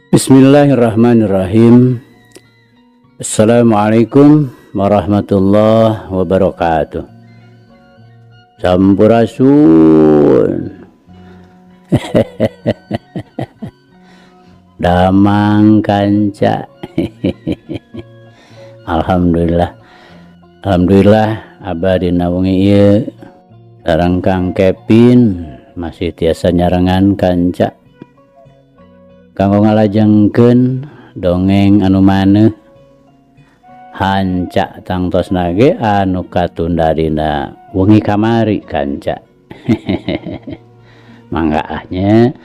Bismillahirrahmanirrahim. Assalamualaikum warahmatullahi wabarakatuh. Sampurasun. Damang kanca. Alhamdulillah. Alhamdulillah abah dina wengi ieu sareng Kang Kevin masih tiasa nyarengan kanca. Kanggo ngalajengkeun dongeng anu maneuh hanca tangtosna ge anu katunda dina wengi kamari kanca. Mangga ah nya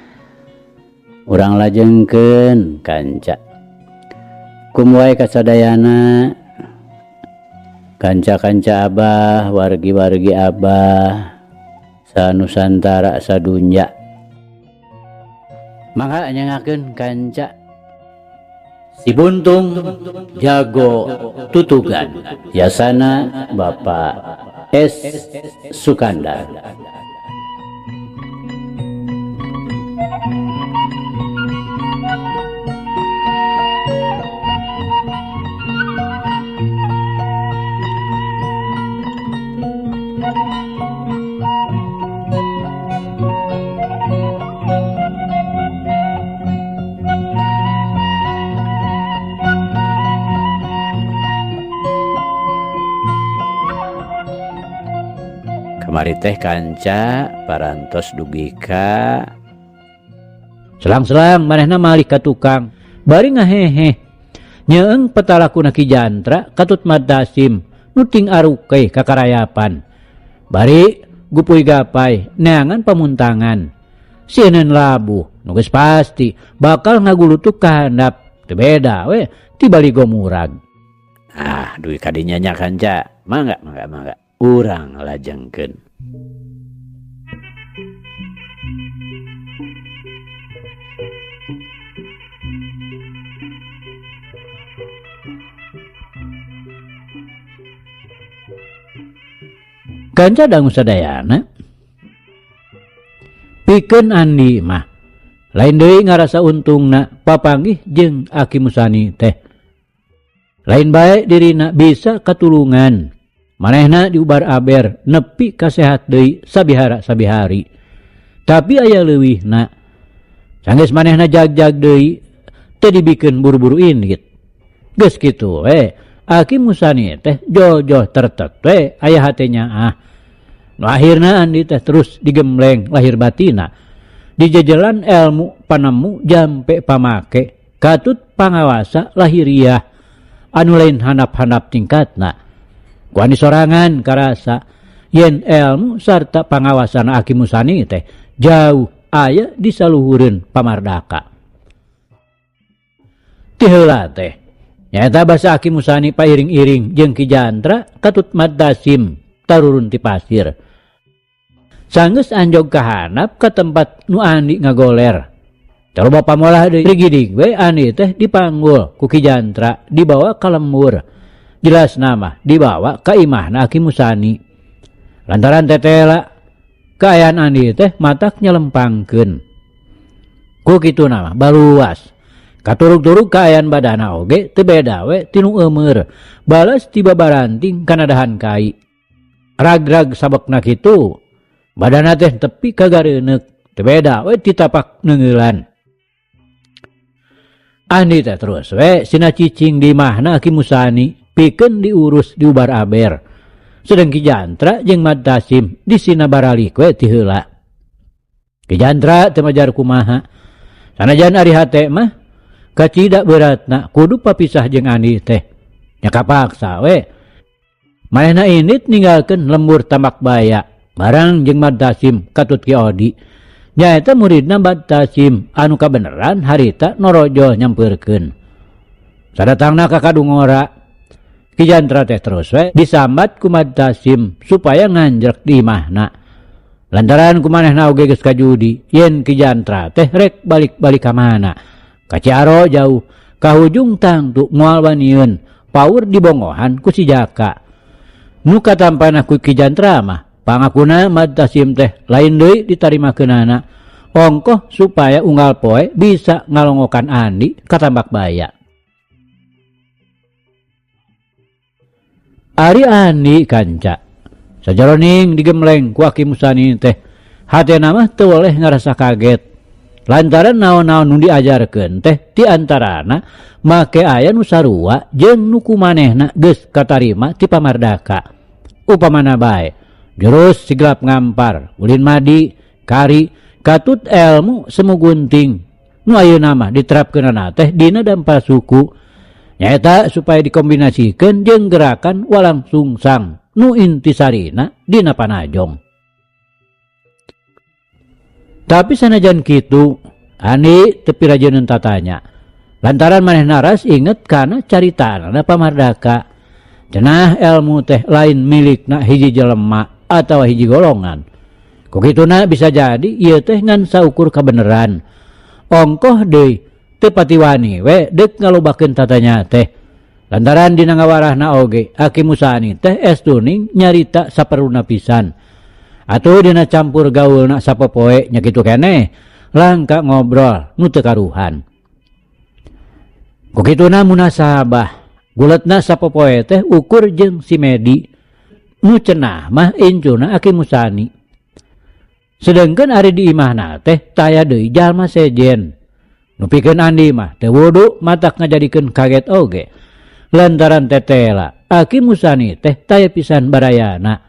urang lajengkeun kanca. Kum wae kasadayana kanca-kanca abah, wargi-wargi abah sanusantara sadunya. Mangga nyengakeun kanca Si Buntung Jago Tutugan yasana Bapak S Sukandar. Kamari teh kanca parantos dugi ka Selang-selang manehna malih ka tukang bari ngaheheh nyeeng petalakuna Ki Jantra katut Madasim nuting arukeh kakarayapan bari gupuy gapai neangan pamuntangan sieun labuh nu geus pasti bakal ngagulutuk ka handap teu beda we ti baligo murag. Ah dugi ka dinya nya kanca mangga mangga mangga urang lajengkeun. Kanca dangu sadayana pikeun Andi mah lain deui ngarasa untungna papanggih jeung Aki Musani teh. Lain bae dirina bisa katulungan manehna diubar aber nepi kasehat deui sabihara sabihari. Tapi aya leuwihna sanggeus manehna jag-jag deui teu dibikeun buru-buru indit. Geus kitu we Aki Musani teh jojoh tertet we aya hate nyaah. Nu akhirna Andi teh terus digembleng lahir batina. Dijejelan ilmu panemu jampe pamake katut pangawasa lahiriah anu lain handap-handap tingkatna. Ku Andi sorangan karasa yen ilmu sarta pangawasan Aki Musani teh jauh aya di saluhureun pamardaka. Ti heula teh nyaeta basa Aki Musani pairing-iring jeung Ki Jantra katut Madasim tarurun ti pasir. Sanggeus anjog kahanap ka tempat nu Andi ngagoler. Coba pamolah deui rigidig we Andi teh dipanggul ku Ki Jantra dibawa ka lembur. Jelas nama dibawa ka imahna Aki Musani. Lantaran tetela kaayaan Andi teh matak nyelempangkeun. Ku kitu nama baluas. Katurug-turug kaayaan badana oge teu beda we tinu eumeur. Balas tiba baranting kana dahan kai. Rag-rag sabekna kitu. Badana teh tepi kagareuneuk teu beda we titapak neungeulan. Andi teh terus we sina cicing di imahna Aki Musani pikeun diurus diubar aber. Sedeng Ki Jantra jeung Madasim di sina baralik we ti heula. Ki Jantra teu majar kumaha. Sanajan ari hate mah kacida beratna kudu papisah jeung Andi teh. Nya kapaksa we. Manehna indit ninggalkeun lembur tambak baya barang jeung Madasim katut Ki Odi. Nyaeta muridna Madasim anu kabeneran harita norojol nyampeurkeun. Sadatangna ka Kadungora Ki Jantra teh terus we disambat ku Madasim supaya nganjrek di imahna. Lantaran ku manehna oge geus kajudi yen Ki Jantra teh rek balik-balik ka mana. Ka Ciaro jauh ka hujung tangtu moal wanieun paur dibongohan ku si Jaka. Nu katampana ku Ki Jantra mah pangakuna Madasim teh lain deui ditarimakeunana. Ongkoh supaya unggal poe bisa ngalongokan Andi ka tambak baya. Ari Andi kanca. Sajaroning digemleng ku Aki Musani teh hatena mah teu weleh ngarasa kaget. Lantaran naon-naon nu diajarkeun teh ti antarana make aya nu sarua jeung nu kumanehna geus katarima ti pamardaka. Upamana bae, jurus siglap ngampar, ulin madi, kari, katut elmu semu gunting. Nu ayeuna mah diterapkeunana teh dina dampal suku. Nyaeta supaya dikombinasikeun jeung gerakan walang sungsang nu intisarina dina panajong. Tapi sanajan kitu, Andi teu pirajeuneun tatanya. Lantaran manehna ras inget kana caritana pamardaka. Cenah elmu teh lain milikna hiji jelema atawa hiji golongan. Ku kituna bisa jadi ieu teh ngan saukur kabeneran. Ongkoh deui teu patiwani we deuk ngalobakeun tatanya teh. Lantaran dina ngawarahna oge Aki Musani teh estuning nyarita saperluna pisan. Atuh dina campur gaulna sapopoe nya kitu keneh langka ngobrol nu teu karuhan. Ku kituna munasabah guletna sapopoe teh ukur jeung si Medi nu cenah mah incuna Aki Musani. Sedengkeun ari di imahna teh taya deui jalma sejen. Nu pikeun Andi mah teu wudu matak ngajadikeun kaget oge. Lantaran tetela Aki Musani teh taya pisan barayana.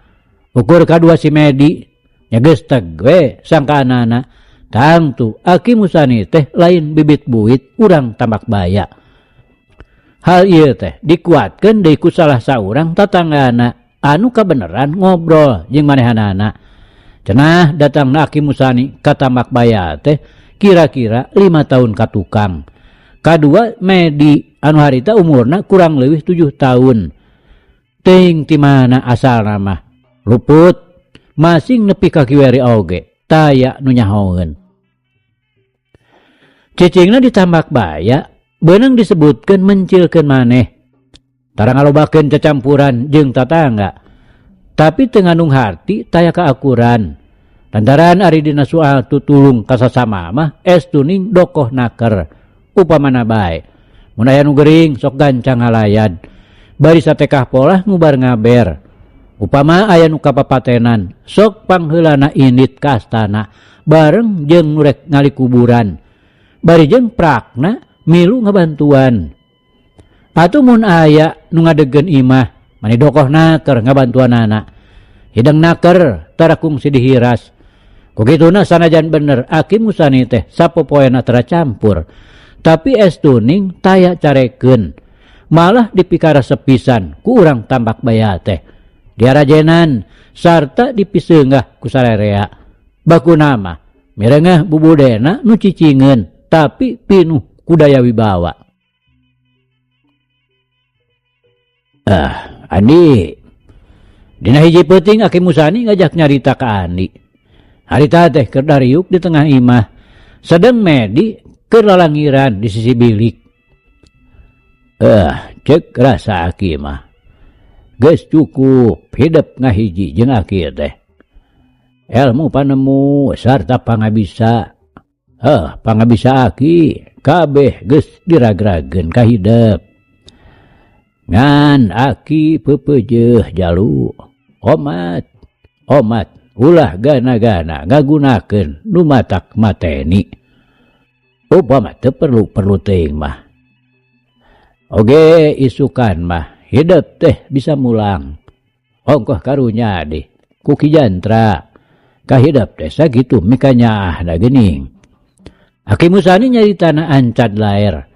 Ukur kadua si Medi nya geus teg we sangkaanana. Tangtu Aki Musani teh lain bibit buit urang tambak baya. Hal ieu teh dikuatkeun deui ku salah saurang tatanggana anu kabeneran ngobrol jeung manehanana. Cenah datangna Aki Musani ka tambak baya teh kira-kira 5 tahun ka tukang. Kadua Medi anu harita umurna kurang leuwih 7 tahun. Teuing ti mana asalna mah luput masing nepi ka kiwari oge taya nu nyahoeun. Cicingna ditambak baya beunang disebutkeun mencilkeun maneh. Tara ngalobakeun cacampuran jeung tatangga. Tapi teu ngandung harti taya kaakuran. Lantaran ari dina soal tutulung ka sasama mah estuning dokoh naker. Upamana bae. Mun aya nu gering sok gancang ngalayad. Bari satekah polah ngubar ngaber. Upama aya nu kapapatenan sok pangheulana indit ka astana bareng jeung nu rek ngali kuburan. Bari jeung prakna milu ngabantuan. Atuh mun aya nu ngadegkeun imah mani dokoh naker ngabantuanana. Hidang naker tara kungsi dihiras. Ku kituna sanajan bener Aki Musani teh sapopoena tara campur. Tapi estuning taya carekeun. Malah dipikara sepisan ku urang tambak baya teh. Diarajenan sarta dipiseunggah ku sarerea. Bakuna mah mirengah bubudena nu cicingeun tapi pinuh ku daya wibawa. Andi. Dina hiji peuting Aki Musani ngajak nyarita ka Andi. Harita teh keur dariuk di tengah imah. Sedeng Medi keur lalangiran di sisi bilik. Cek rasa Aki mah. Geus cukup hidup ngahiji jeung Aki teh. Elmu panemu sarta pangabisa. Pangabisa Aki kabeh geus diragrageun ka hidep. Ngan Aki peupeujeuh jalu. Omat, omat ulah gana-gana ngagunakeun nu matak mateni. Upama teu perlu-perlu teuing mah. Oge isukan mah hidup teh bisa mulang. Ongkoh karunya deh ku Ki Jantra. Kahidap teh sakitu mikanyaahna geuning. Aki Musani nyaritana ancad laer.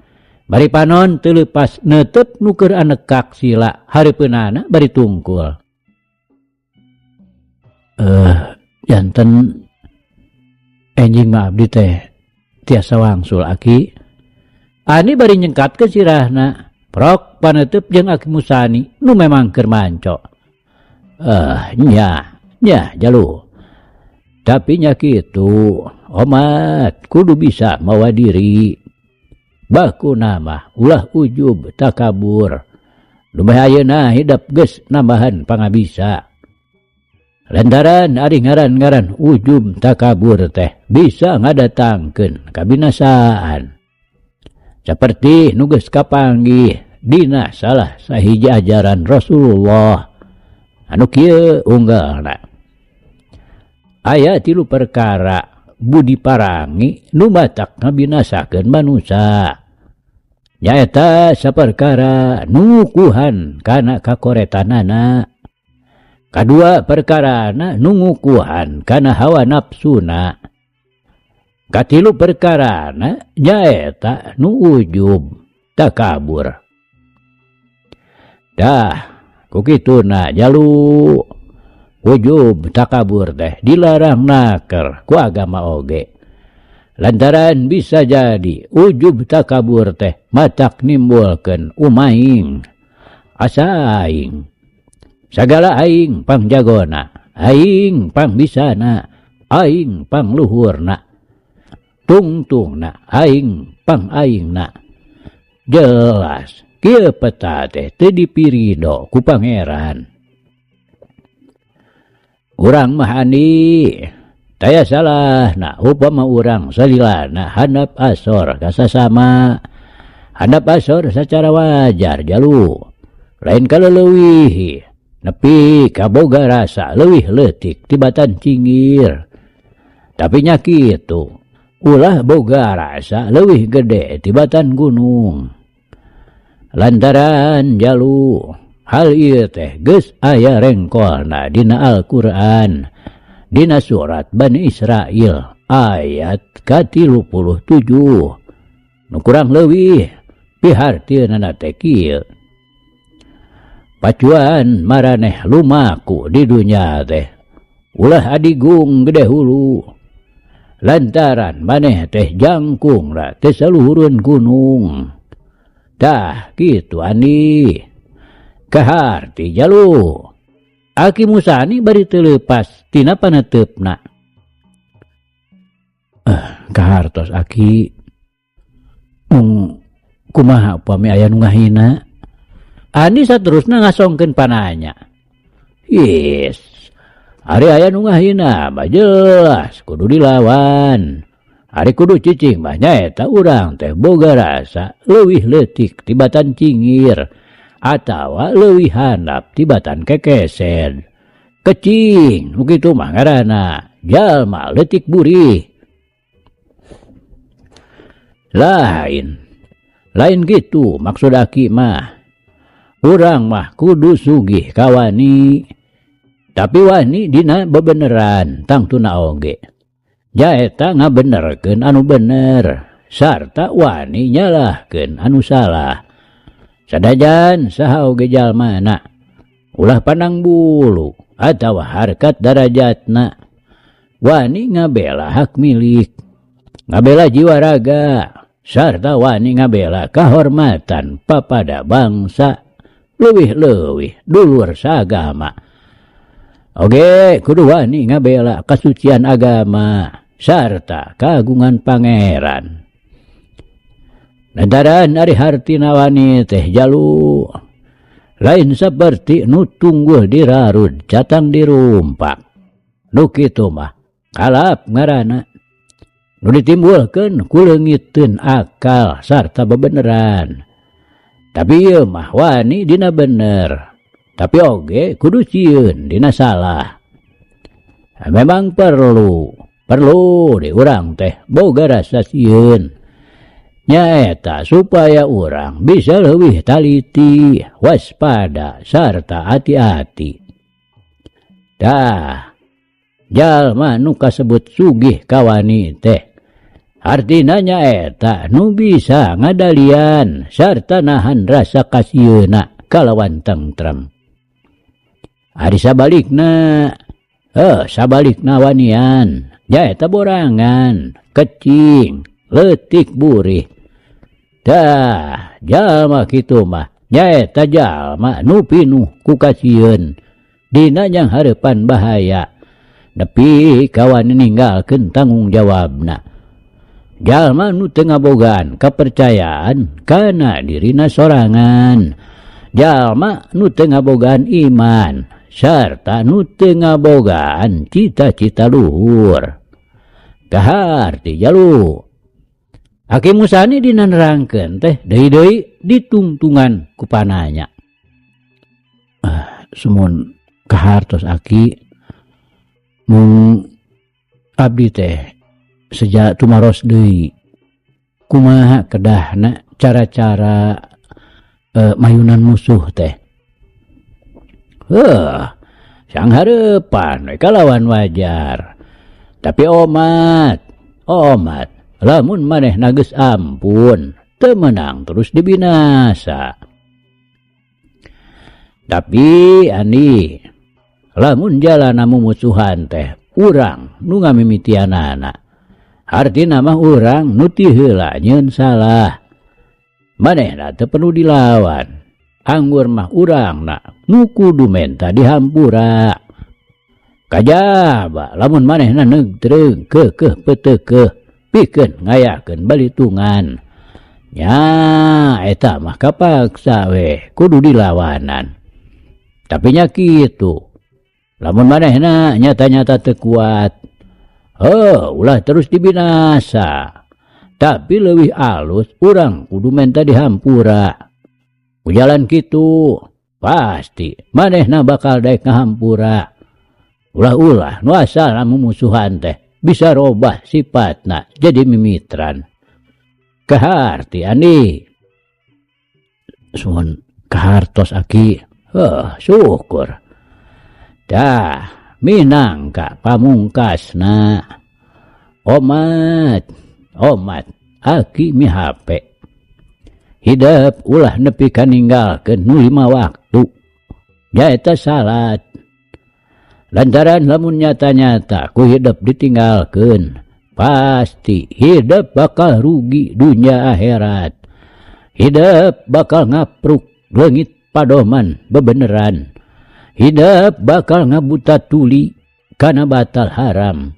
Bari panon teu leupas neuteup nu keur anekak sila hareupeunana bari tungkul. Janten enjing mah abdi teh tiasa wangsul Aki. Ani bari nyengkatkeun sirahna. Prok paneuteub jeung Aki Musani nu memang keur manco. Nya, nya jalu. Tapi nya kitu, omat kudu bisa mawa diri. Bakuna mah ulah ujub takabur. Dumeh ayeuna hidep geus nambahan pangabisa. Lantaran ari ngaran-ngaran ujub takabur teh bisa ngadatangkeun kabinasaan. Saperti nu geus kapanggih dina salah sahiji ajaran Rasulullah anu kieu unggalna. Aya tilu perkara budi parangi nu matak ngabinasakeun manusa. Nyaeta saperkara nukuhan kana kakoretanana. Kadua perkarana nu ngukuhan kana hawa nafsuna. Katilu perkarana nyaeta nu ujub takabur. Dah ku kituna jalu ujub takabur teh dilarang naker ku agama oge. Lantaran bisa jadi ujub takabur teh matak nimbulkeun umaing asa aing. Sagala aing pangjagona, aing pangbisana, aing pangluhurna, tungtungna, aing pangaingna. Jelas kieu peta teh teu dipirido ku pangeran. Urang mah andi taya salahna upama urang salilana handap asor ka sasama. Handap asor sacara wajar jalu, lain kaleuwih. Nepi kaboga rasa leuwih leutik tibatan cingir. Tapi nya kitu, ulah boga rasa leuwih gede tibatan gunung. Lantaran jalu hal ieu teh geus aya rengkolna dina Al-Qur'an dina surat Bani Israil ayat ka-37. Nu kurang leuwih pihartieunana teh kieu. Pacuan maraneh lumaku di dunya teh ulah adigung gede hulu. Lantaran maneh teh jangkung ra teh saluhureun gunung. Tah kitu andi. Kaharti jalu. Aki Musani bari teu leupas tina paneuteup-na. Kahartos aki. Mung kumaha upami aya nu ngahina? Andi saterusna ngasongkeun pananya. Is, ari aya nu ngahina mah jelas kudu dilawan. Ari kudu cicing mah nyaeta urang teh boga rasa leuwih leutik tibatan cingir atawa leuwih handap tibatan kekesen. Kecing nu kitu mah ngaranna jalma leutik burih. Lain, lain kitu maksud aki mah. Urang mah kudu sugih kawani, tapi wani dina bebeneran tangtuna oge. Nyaeta ngabenerkeun anu bener sarta wani nyalahkeun anu salah. Sadajan saha oge jalmana, ulah pandang bulu atawa harkat darajatna. Wani ngabela hak milik, ngabela jiwa raga, sarta wani ngabela kahormatan papada bangsa. Leuwih-leuwih dulur saagama. Oge kudu wani ngabela kasucian agama sarta kagungan pangeran. Lantaran ari hartina wani teh jalu lain saperti nu tungguh dirarud catang dirumpak. Nu kitu mah kalap ngaranna. Nu ditimbulkeun ku leungiteun akal sarta bebeneran. Tapi ieu mah wani dina bener, tapi oge kudu sieun dina salah. Memang perlu di urang teh boga rasa sieun. Nyaeta supaya urang bisa leuwih taliti, waspada sarta hati-hati. Tah, jalma nu kasebut sugih kawani teh artina nyaeta nu bisa ngadalian sarta nahan rasa kasieuna kalawan tentrem. Ari sabalikna wanian nyaeta borangan, kecing, leutik burih. Tah, jalma kitu mah nyaeta jalma nu pinuh ku kasieun dina nyanghareupan bahaya nepi kawan ninggalkeun tanggung jawabna. Jalma nu teu ngabogaan kapercayaan kana dirina sorangan. Jalma nu teu ngabogaan iman Sarta nu teu ngabogaan cita-cita luhur. Kaharti jalu. Aki Musani dina nerangkeun teh deui-deui ditungtungan ku pananya. Sumuhun kahartos aki mung abdi teh seja tumaros deui kumaha kedahna cara-cara mayunan musuh teh. Heuh, sang hareupan we kalawan wajar. Tapi omat, omat, lamun manehna geus ampun, teu meunang terus dibinasa. Tapi Andi, lamun jalana mumusuhan teh urang nu ngamimitianana. Hartina mah urang nu ti heula nyeun salah. Manehna teu perlu dilawan. Anggur mah urangna nu kudu menta dihampura. Kajaba lamun manehna neugtreung keukeuh peuteukeuh pikeun ngayakeun balitungan. Nya eta mah kapaksa we kudu dilawanan. Tapi nya kitu. Lamun manehna nyata-nyata teu kuat, heuh ulah terus dibinasa. Tapi leuwih alus urang kudu menta dihampura. Ku jalan kitu pasti manehna bakal daek ngahampura. Ulah-ulah nu asalna mumusuhan teh bisa robah sifatna jadi mimitran. Kaharti Andi. Suhun kahartos aki. Heuh, syukur. Dah minangka pamungkasna. Omat, omat aki mihape. Hidep ulah nepi ka ninggalkeun nu 5 waktu. Nyaeta salat. Lantaran lamun nyata-nyata ku hidep ditinggalkeun, pasti hidep bakal rugi dunia akhirat. Hidep bakal ngapruk leungit padoman bebeneran. Hidep bakal ngabuta tuli kana batal haram.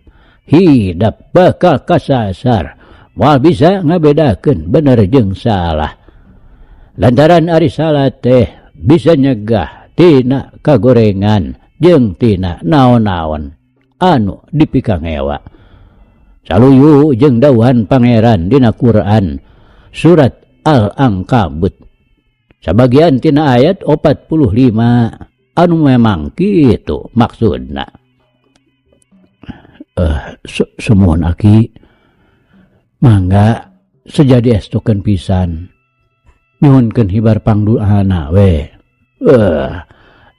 Hidep bakal kasasar moal bisa ngabedakeun bener jeung salah. Lantaran ari salat teh bisa nyegah tina kagorengan jeung tina naon-naon anu dipikangewa. Saluyu jeung dawuhan Pangeran dina Quran surat Al-Ankabut sabagian tina ayat 45 anu memang kitu maksudna. Sumuhun aki mangga sejadi estukeun pisan nyuhunkeun hibar pangduana we.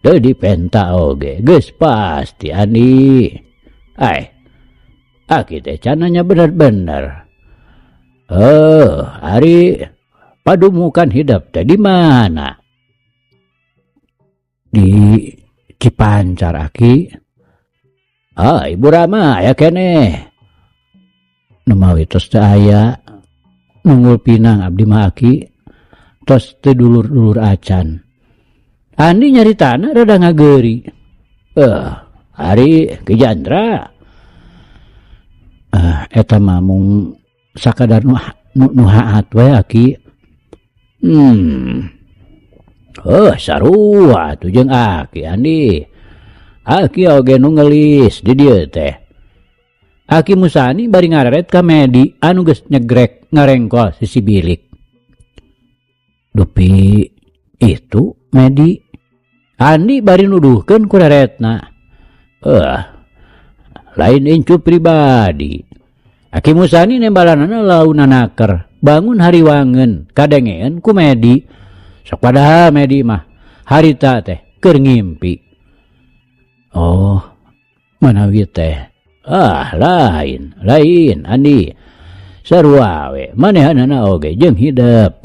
Teu dipenta oge geus pasti Andi. Ai aki teh cananya bener-bener. Ari padumukan hidep teh di mana? Di Cipancar aki. Ah, Ibu Rama aya keneh. Nemawi tos teu aya nunggul pinang abdi mah aki tos teu dulur-dulur acan. Andi nyaritana rada ngageuri. Ari Ki Jandra. Eta mah mung sakadar nu haat we aki. Sarua atuh jeung aki Andi. Aki oge nu ngelis di dieu teh. Aki Musani bari ngareret ka Medi anu geus nyegrek ngarengkol sisi bilik. Dupi itu Medi Andi bari nuduhkeun ku reretna. Lain incu pribadi. Aki Musani nembalanana launa naker, bangun hariwangeun kadengeun ku Medi. Sok padahal Medi mah harita teh keur ngimpi. Oh, manawi teh. Ah, lain, lain Andi. Sarua we manehanana oge jeung hidep.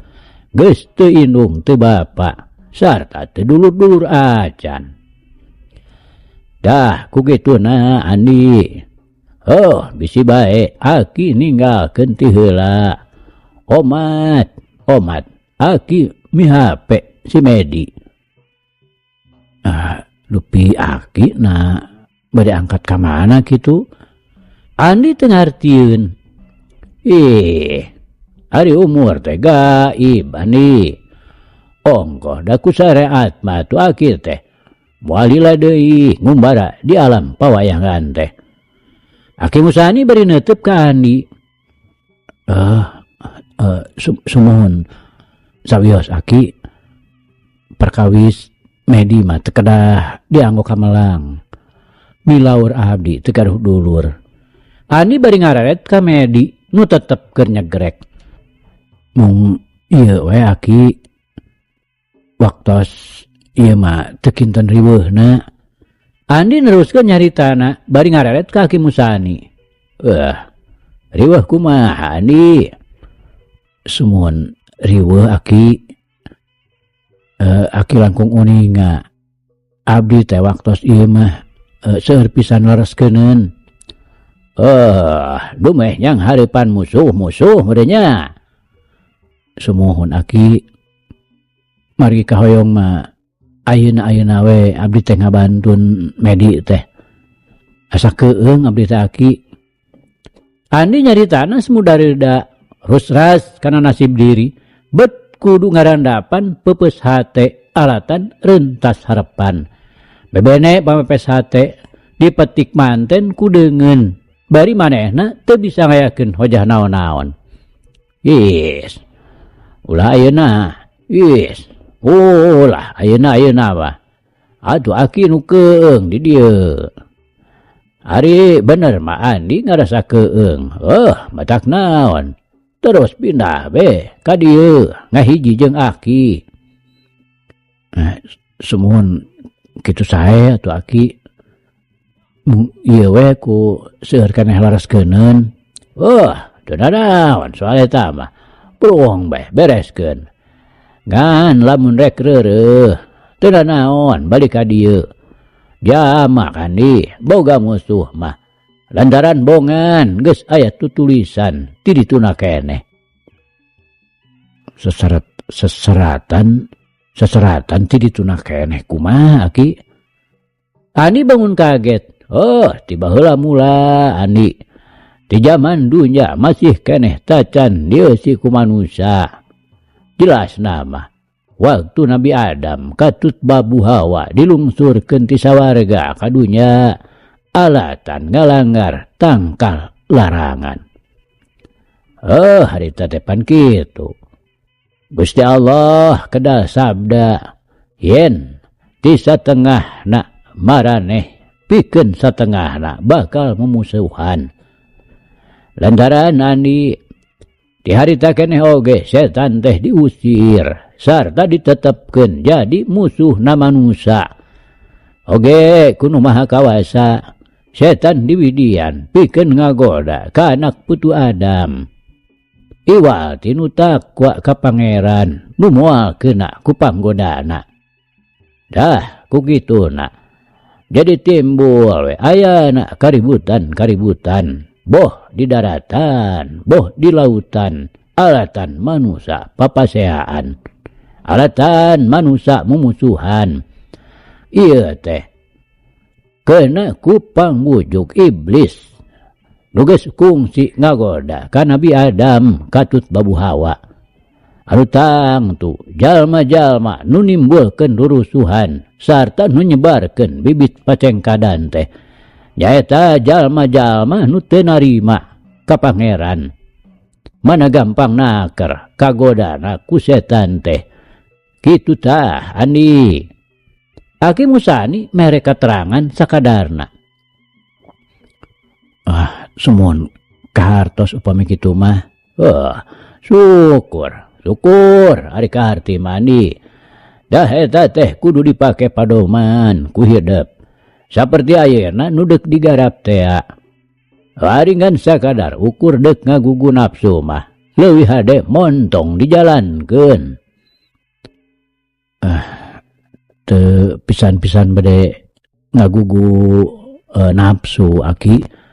Geus teu indung teu bapa sarta teu dulur-dulur acan. Dah ku kituna Andi. Oh, bisi bae aki ninggalkeun ti heula. Omat, omat aki mihape si Medi. Ah, lupi aki na bade angkat ka mana kitu? Andi teu ngartieun. Ih, ari umur teh gaib Andi. Ongkoh da ku sareat mah tu aki teh. Moal lila deui ngumbara di alam pawayangan teh. Aki Musani bari neuteub ka Andi. Sumuhun sawios aki perkawis Medi mah teu kedah dianggo kamelang. Milaur abdi teu gaduh dulur. Andi bari ngareret ka Medi nu tetep keur nyegrek. Mung ieu we aki waktos ieu mah teu kinten riweuhna. Andi neruskeun nyaritana bari ngareret ka Aki Musani. Riweuh kumaha Andi? Sumuhun riweuh aki. Aki langkung uninga. Abdi teh waktos ieu mah seueur pisan lereskeunun. Dumeh nyang hareupan musuh-musuh meureun nya. Sumuhun aki margi kahoyong mah ayeuna-ayeuna we abdi teh ngabantun Medi teh. Asa keung abdi teh aki. Andi nyaritana smudareuda rusras kana nasib diri bet kudu ngarandapan peupeus hate alatan rentas harepan. Bebene pamepes hate dipetik manten ku deungeun bari manehna teu bisa ngayakeun hojah naon-naon. Is ulah ayeuna, is ulah ayeuna-ayeuna mah. Atuh aki nu keung di dieu. Ari bener mah Andi ngarasa keung. Matak naon. Terus pindah be ka dieu ngahiji jeung aki. Sumuhun kitu sae atuh aki. Mung ieu we ku seueur keneh lereskeunun. Teu nanaon soal eta mah. Pulung bae bereskeun. Ngan lamun rek reureuh teu nanaon balik ka dieu. Jamak Andi boga musuh mah. Lantaran bongan geus aya tutulisan ti dituna keneh. Seseratan ti dituna keneh kumaha aki? Andi bangun kaget. Oh, tiba heula mula Andi. Di zaman dunya masih keneh tacan dieusi ku manusia. Jelas nama. Waktu Nabi Adam katut babu Hawa dilungsurkeun ti sawarga ka dunya. Alatan ngalanggar tangkal larangan. Harita teh pan kitu. Gusti Allah kedal sabda yen ti satengahna maraneh pikeun satengahna bakal memusuhan. Lantaran Andi di harita keneh oge setan teh diusir sarta ditetepkeun jadi musuhna manusa. Oge kuno maha kawasa setan diwidian pikeun ngagoda ka anak putu Adam. Iwal tinu takwa ka pangeran nu moal kena ku panggodana. Dah ku kituna. Jadi timbul we ayana kaributan-kaributan, boh di daratan, boh di lautan, alatan manusa papaseaan, alatan manusa mumusuhan. Ieu teh kena ku pangwujuk iblis. Nu geus kungsi ngagoda ka Nabi Adam katut babu Hawa. Anu tangtu jalma-jalma nu nimbulkeun rurusuhan sarta nu nyebarkeun bibit pacengkadan teh nyaeta jalma-jalma nu teu narima ka pangeran. Mana gampang naker kagodana ku setan teh. Kitu tah Andi. Aki Musani mere katerangan sakadarna. Sumuhun kahartos upami kitu mah. Syukur, syukur ari kaharti mandi. Dah eta teh kudu dipake padoman ku hidep. Saperti ayeuna nu deuk digarap tea. Ari ngan sakadar ukur deuk ngagugu nafsu mah leuwih hade montong dijalankeun. Teu pisan-pisan bade ngagugu nafsu aki.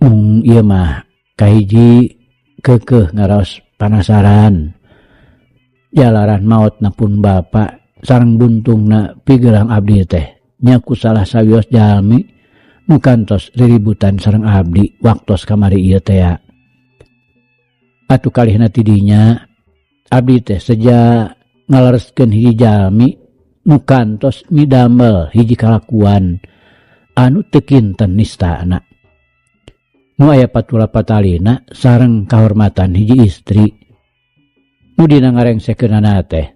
Mung ieu mah kahiji keukeuh ngaraos panasaran. Jalaran maotna pun bapa sareng buntungna pigelang abdi teh nya ku salah sawios jalmi nu kantos riributan sareng abdi waktos kamari ieu tea. Atuh kalihna ti dinya abdi teh seja ngalereskeun hiji jalmi nu kantos midamel hiji kalakuan anu teu kinten nistana. Nu aya patula patalina sareng kahormatan hiji istri. Nu dina ngarengsekeunana teh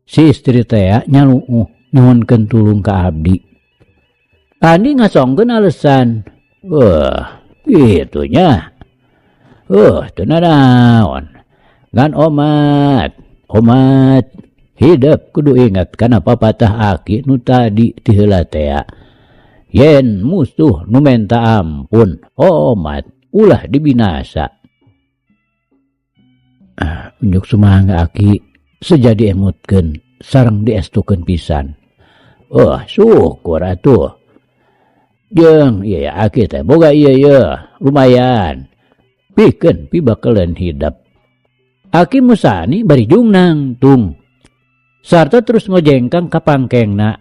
si istri tea nyaluuh nyuhunkeun tulung ka abdi. Andi ngasongkeun alesan. Wah, kitu nya. Teu nanaon. Ngan omat, omat hidep kudu ingat kana papatah aki nu tadi ti heula tea. Yen musuh nu menta ampun, omat ulah dibinasa. Unjuk sumangga aki sejadi emutkeun sareng diestukeun pisan. Oh, syukur atuh. Jeung ieu ya aki teh boga ieu ye, lumayan. Pikeun pibakeleun hidep. Aki Musani bari jung nangtung. Sarta terus ngojengkang ka pangkengna.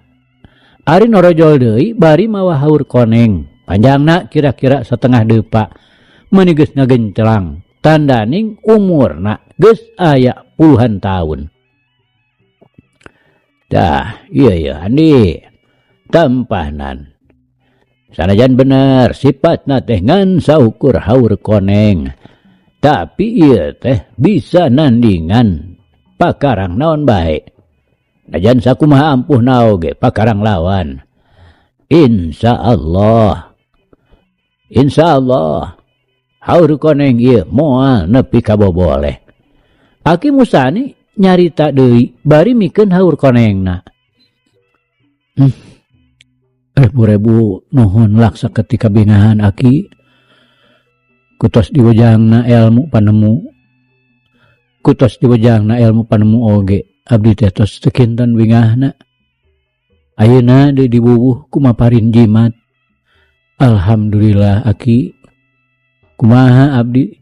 Ari norojol deui bari mawa haur koneng. Panjangna kira-kira setengah depa. Meuni geus ngagenclang. Tandaning umurna geus aya puluhan tahun. Dah, iya iya Andi. Tampahnan. Sanajan bener sifatna teh ngan saukur haur koneng. Tapi ieu teh bisa nandingan pakarang naon bae. Najan sakumaha ampuhna oge pakarang lawan. Insyaallah. Insyaallah. Haur koneng ieu moal nepi ka boboleh. Aki Musani nyarita deui bari mikeun haur konengna. Rebu-rebu nuhun laksa ketika bingahan aki. Kutos diwejangna ilmu panemu. Kutos diwejangna ilmu panemu oge. Abdi teh tos teu kinten bingahna. Ayeuna deui dibubuh kumaparin jimat. Alhamdulillah aki. Kumaha abdi?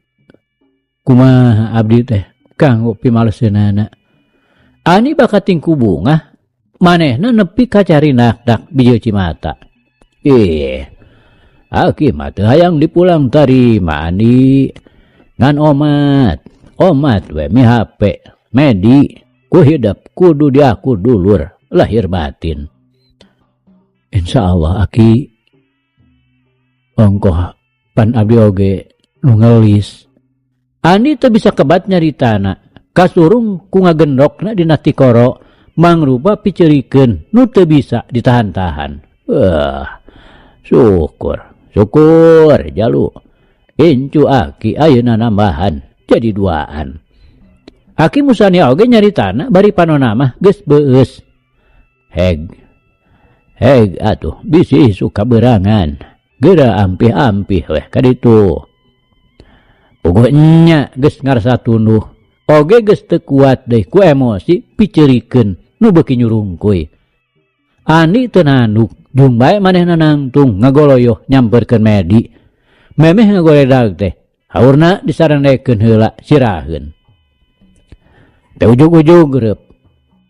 Kumaha abdi teh kanggo pimaleseunana. Ani bakating ku bungah manehna nepi ka carinak dak bijeu cimata. Aki mah teu hayang dipulang tarima Andi. Ngan omat, omat we mihape, medi, ku hidep kudu diaku dulur lahir batin. Insyaallah aki ongkoh pan abdi oge nu ngelis. Andi teu bisa kebat nyaritana, kasurung ku ngagendokna dina tikoro mangrupa piceurikeun nu teu bisa ditahan-tahan. Syukur, syukur jalu. Incu aki ayeuna nambahan jadi duaan. Aki Musani oge nyaritana bari panona mah geus beueus. Heg. Heg atuh bisi suka berangan. Geura ampih-ampih weh ka ditu. Puguh nya geus ngarasa tunduh. Oge geus teu kuat deui ku emosi piceurikeun nu beuki nyurungkuy. Andi teu nanduk, jung bae manehna nangtung ngagoloyoh nyamperkeun Medi. Memeh ngagoledag teh, haurna disarendekeun heula siraheun. Teu ujug-ujug reup.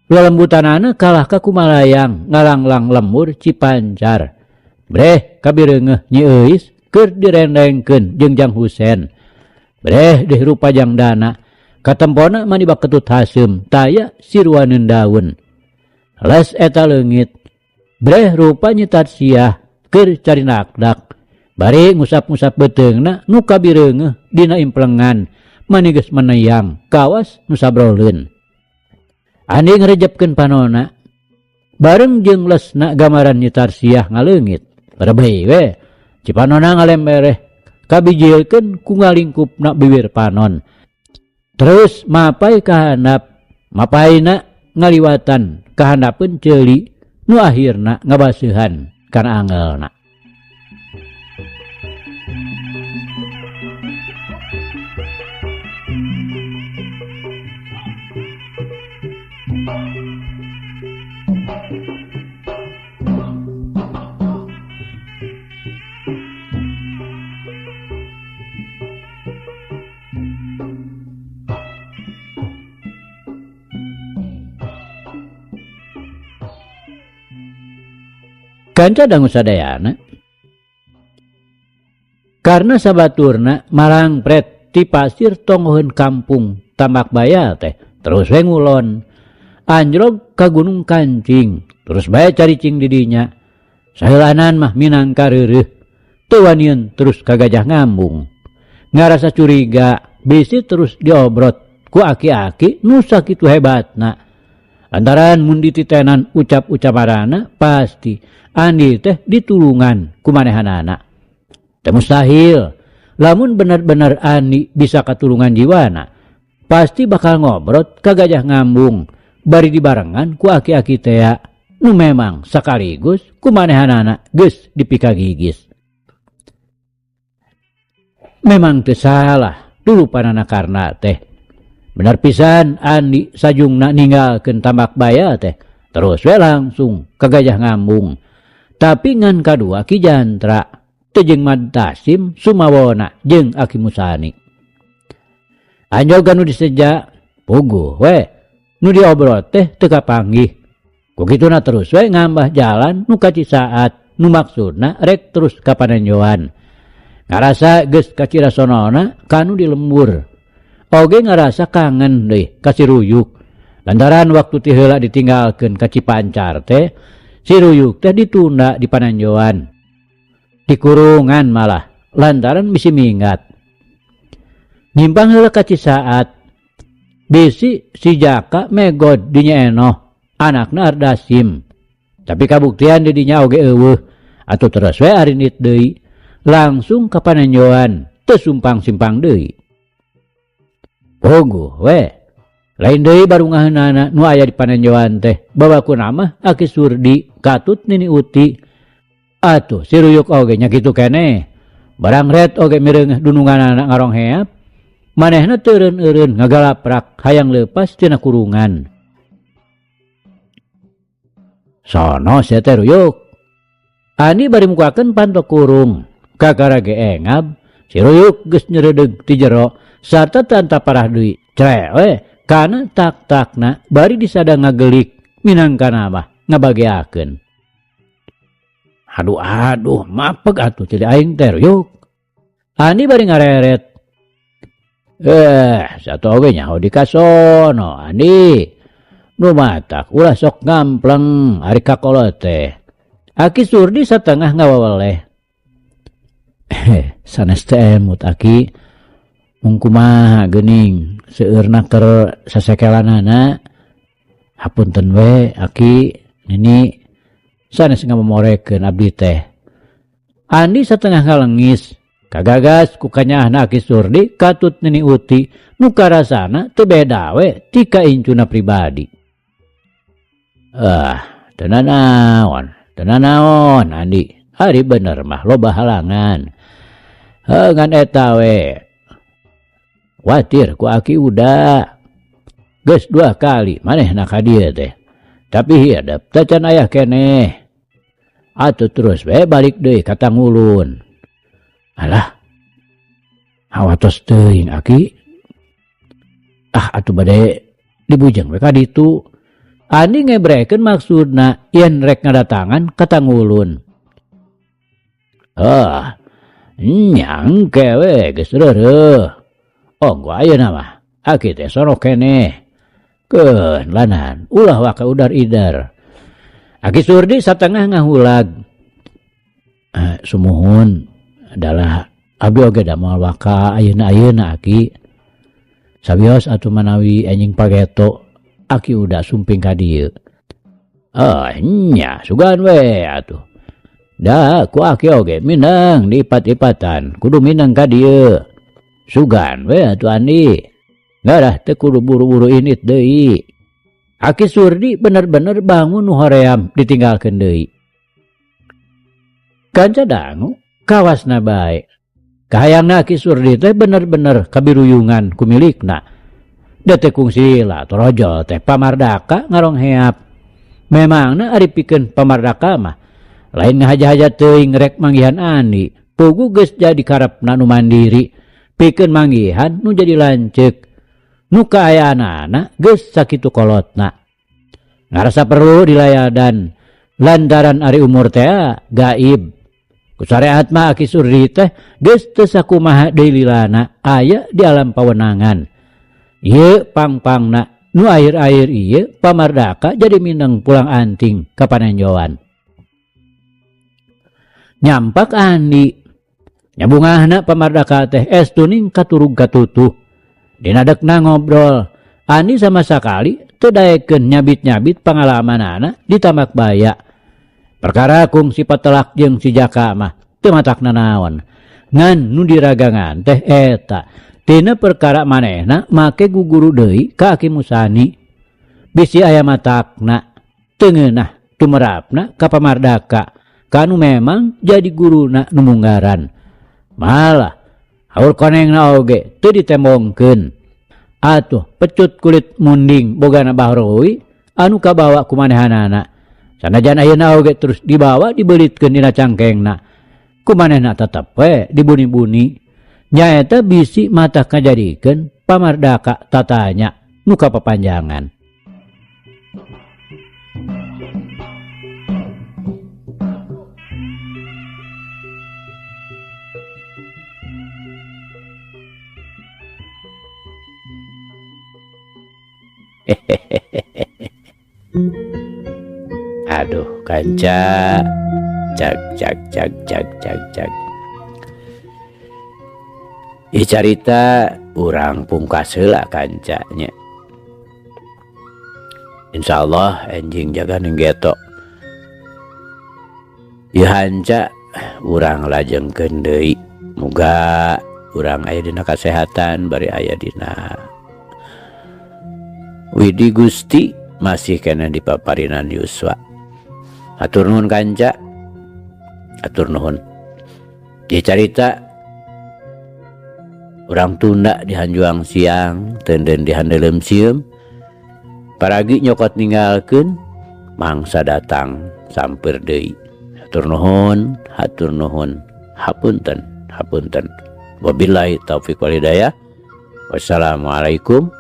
Lelembutanana kalah ka kumalayang ngalanglang lembur Cipancar. Breh kabireungeuh Nyi Euis keur direndengkeun jeung Jang Husen. Breh dihirup Jang Dana. Katempona mani baketut haseum taya siruaneun daun. Les eta leungit. Breh rupa Nyi Tarsiah keur carinakdak. Bari ngusap-ngusap beuteungna nu kabireungeuh dina implengan mani geus meneyang kawas nu sabroleun. Andi ngarejepkeun panona bareng jeung lesna gambaran Nyi Tarsiah ngaleungit. Rebeuy we cipanona ngalembereh kabijilkeun ku ngalingkupna bibir panon. Terus mapai kahandap, mapaina ngaliwatan kahandapeun ceuli nu akhirna ngabaseuhan kana angelna. Kanca dangu sadayana. Karena sabaturna marangpret ti pasir tonggoheun kampung Tambak Baya teh terus we ngulon. Anjlog ka Gunung Kancing, terus bae caricing di dinya. Saheulanan mah minangka reureuh, teu wanian terus ka Gajah Ngambung. Ngarasa curiga, bisi terus diobrot ku aki-aki nu sakitu hebatna. Lantaran mun dititenan ucap-ucapanana pasti Andi teh ditulungan ku manehanana. Teu mustahil lamun bener-bener Andi bisa katulungan jiwana, pasti bakal ngobrot ka Gajah Ngambung bari dibarengan ku aki-aki tea nu memang sakaligus ku manehanana geus dipikagigis. Memang teu salah dulupanana Karna teh. Bener pisan Andi sajungna ninggalkeun Tambak Baya teh terus we langsung ka Gajah Ngambung. Tapi ngan kadua Ki Jantra teu jeung Madtasim Sumawona jeung Aki Musani. Anjog anu diseja puguh we nu diobrol teh teu kapanggih. Ku kituna terus we ngambah jalan nu ka Cisaat nu maksudna rek terus ka Panenjoan. Ngarasa geus kacirasonona kanu di lembur. Oge ngarasa kangen deui ka si Ruyuk. Lantaran waktu ti heula ditinggalkeun ka Cipancar teh, si Ruyuk teh ditunda di Panenjoan. Dikurungan malah lantaran bisi minggat. Nyimpang heula ka Cisaat. Bisi si Jaka megod di Nyi Enoh, anakna Ardasim. Tapi kabuktian di dinya oge eueuh, atuh terus we arinit deui. Langsung ka Panenjoan, teu sumpang-simpang deui. Puguh we, lain deui barungaheunana nu aya di Panenjoan teh, babakuna mah Aki Surdi katut Nini Uti. Atuh si Ruyuk oge nya kitu keneh. Barang ret oge mireungeuh dununganana ngarongheap, manehna teu eureun-eureun ngagalaprak hayang leupas tina kurungan. Sono sia teh Ruyuk. Andi bari mukakeun panto kurung. Kakara ge engab, si Ruyuk geus nyereudeg ti jero sarta teu antaparah deui. Crewe kana tak-takna bari disada ngagelik minangkana mah ngabageakeun. Aduh aduh mapeg atuh cili aing teh Ruyuk. Andi bari ngareret. Satu oge nyaho di kasono Andi. Nu matak ulah sok ngampleng ari kakolot teh. Aki Surdi satengah ngawaweleh. Sanes teh emut aki mung kumaha geuning seueurna keur sasekelanana. Hapunten we aki nini sanes ngamomorekeun abdi teh. Andi satengah ngalengis kagagas ku kanyaahna Aki Surdi katut Nini Uti nu karasana teu beda we ti ka incuna pribadi. Teu nanaon, teu nanaon Andi. Ari bener mah loba halangan. Heuh ngan eta we. Watir ku Aki Uda. Geus 2 kali manehna ka dieu teh. Tapi hiadep teh can aya keneh. Atuh terus we balik deui ka Tangulun. Alah. Hawatos teuing Aki. Ah atuh bade dibujeng we ka ditu. Andi ngebrekeun maksudna yen rek ngadatangan ka Tangulun. Ah, nyangke we geus reureuh. Onggo ayeuna mah Aki teh sorok keneh. Keun lanan ulah waka udar-idar. Aki Surdi satengah ngahulag. Sumuhun adalah abdi oge da moal waka ayeuna-ayeuna Aki. Sawios atuh manawi anjing pageto Aki udah sumping ka dieu. Ah, nya sugan we atuh. Da ku Aki oge minang diipat-ipatan kudu minang ka dieu. Sugan we atuh Andi. Ngarah teu kudu buru-buru init deui. Aki Surdi bener-bener bangun nu hoream ditinggalkeun deui. Kanca dangu kawasna bae. Kahayangna Aki Surdi teh bener-bener kabiruyungan ku milikna. Da teh kungsila torojol teh pamardaka ngarongheap. Memangna ari pikeun pamardaka mah lain ngahaja-haja teuing rek manggihan Andi. Pugu geus jadi karepna nu mandiri, pikeun manggihan nu jadi lanceuk. Nu kaayaanana geus sakitu kolotna. Ngarasa perlu dilayadan lantaran ari umur teh gaib. Ku sareat mah Aki Surdi teh geus teu sakumaha deui lilana aya di alam pawenangan. Ieu pang-pangna Nu akhir-akhir ieu pamardaka jadi mindeng pulang anting ka panenjoan. Nyampak Andi. Nya bungahna pamardaka teh estuning katurug katutuh. Dina dekna ngobrol, Andi sama sakali teu daekeun nyabit-nyabit pangalamanana di Tambak Baya. Perkara kungsi patelak jeung si Jaka mah teu matak nanaon. Ngan nu diragangan teh eta tina perkara manehna make guguru deui ka Aki Musani. Bisi aya matakna teu ngeunah tumerapna ka pamardaka kanu memang jadi guruna nu munggaran. Malah haur konengna oge teu ditembongkeun. Atuh pecut kulit munding bogana Bahrowi anu kabawa ku manehanana. Sanajan ayeuna oge terus dibawa dibelitkeun dina cangkengna. Ku manehna tetep we dibuni-buni. Nyaeta bisi mata ngajadikeun pamardaka tatanya nu kapapanjangan. Aduh kanca, cag cag cag cag cag cag. Ih carita urang pungkas heula kancanya. Insyaallah enjing jaga ning geto. Ieu hanca urang lajengkeun deui. Muga urang aya dina kasehatan bari aya dina Widi Gusti masih kena di paparinan Yuswa. Hatur nuhun kanca. Hatur nuhun. Ieu carita urang tunda di hanjuang siang, tenden di handelem sieum. Paragi nyokot ninggalkeun, mangsa datang sampeur deui. Hatur nuhun, hatur nuhun. Hapunten, hapunten. Wabillahi taufik wal hidayah. Wassalamualaikum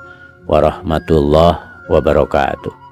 warahmatullahi wabarakatuh.